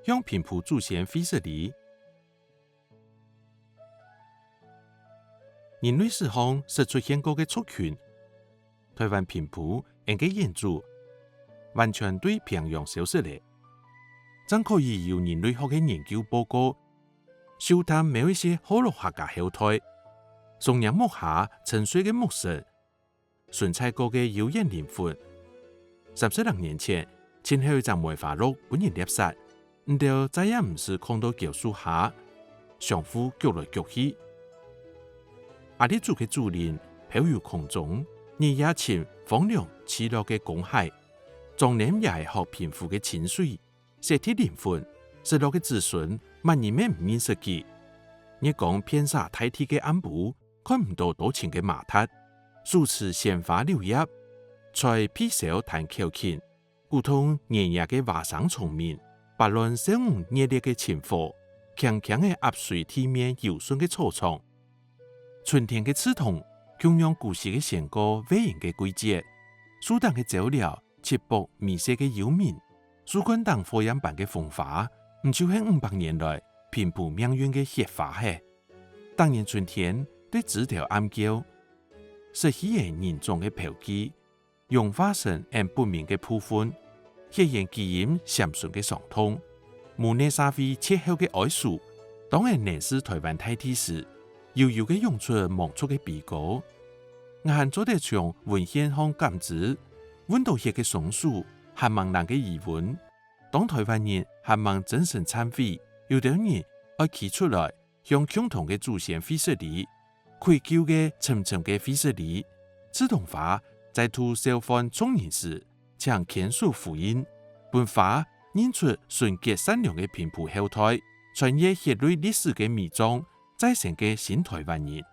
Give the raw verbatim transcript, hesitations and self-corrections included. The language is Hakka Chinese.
向平埔祖先會失禮。人類史上識出現過个族群，臺灣平埔，𠊎个遠祖，完全對平洋消失了。正可以由人類學个研究報告，搜探某一些河洛客家後代，松林木下沉睡个木神， 存在過个遙遠靈魂。三十零年前，盡後一隻梅花鹿分人獵殺，佢兜再也毋使囥到榕樹下，相互逐來逐去。阿立祖个祖靈漂遊空中，日夜尋荒涼棲落个公海，莊嚴也係學平埔个清水， 洗滌靈魂，失落个子孫，麼人乜毋認識佢。月光遍灑大地个暗晡，看毋到多情个麻達，手持鮮花柳葉，在被燒彈口琴，鼓動原野个蛙聲蟲鳴，撥亂少女熱烈个情火，輕輕仔壓碎地面柔順个草場。春天个刺桐，共樣古時个仙姑會陰个季節，樹頂个鷦鷯 直播微細个幽鳴，樹幹頂火焰般个風華，毋就係五百年來平埔命運个血花係。逐年春天對枝頭暗叫，失去仔人種个標記，融化成𫣆不明个部分，血緣基因閃爍个傷痛。母系社會絕後个哀愁，當𫣆凝視臺灣大地時， 悠悠个湧出望族个悲歌。𠊎還做得從文獻項感知，搵著血个雙手，還吂冷个餘溫。當臺灣人還吂真誠懺悔，有兜人愛企出來，向共同个祖先會失禮，愧疚个深深个會失禮。刺桐花再度召喚眾人時， 請牽手呼應，分花映出純潔善良个平埔後代，穿越血淚歷史个迷障，再生个新臺灣人。